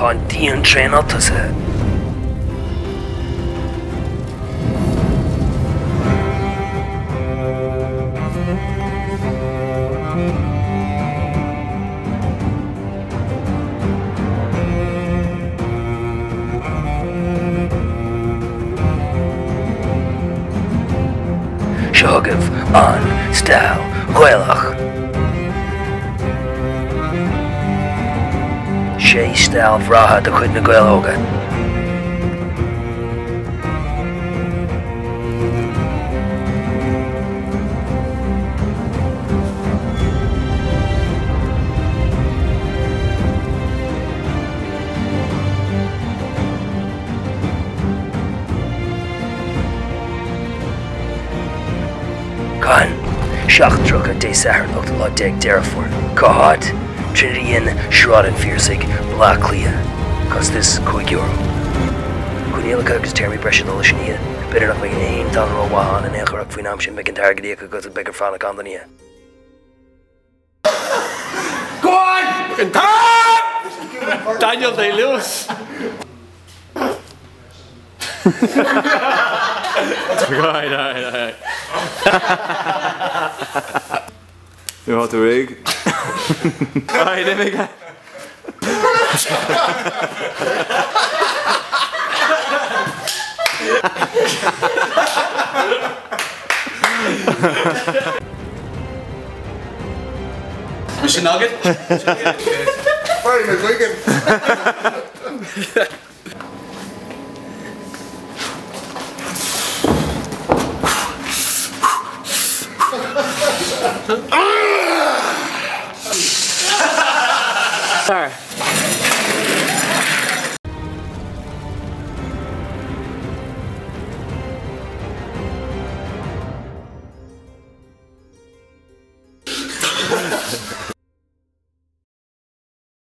Tá an diantraenáil tosaithe. Seo chugaibh an Steall Ghaelach. Sé steall bhreátha de chuid Na Gaeil Óga. Cathain? 7:30 Dé Sathairn 18ú lá Deireadh Fómhair. Cá háit? Trinity Inn, Sráid an Phiarsaigh, Baile Átha Cliath. Costas, €5. Coinníollacha agus téarmaí breise dul leis an oíche. B'fhéidir nach mbeidh aon tonn rómhaith ann in aon chor ach faoin am sin beidh an t-airgead íoctha agat agus beidh ort fanacht ann don oíche. Go on! Daniel Day-Lewis! Right, right, right. Nuair atá tú réidh. Right, imigh. Sin agat? Barry McGuigan. Sorry.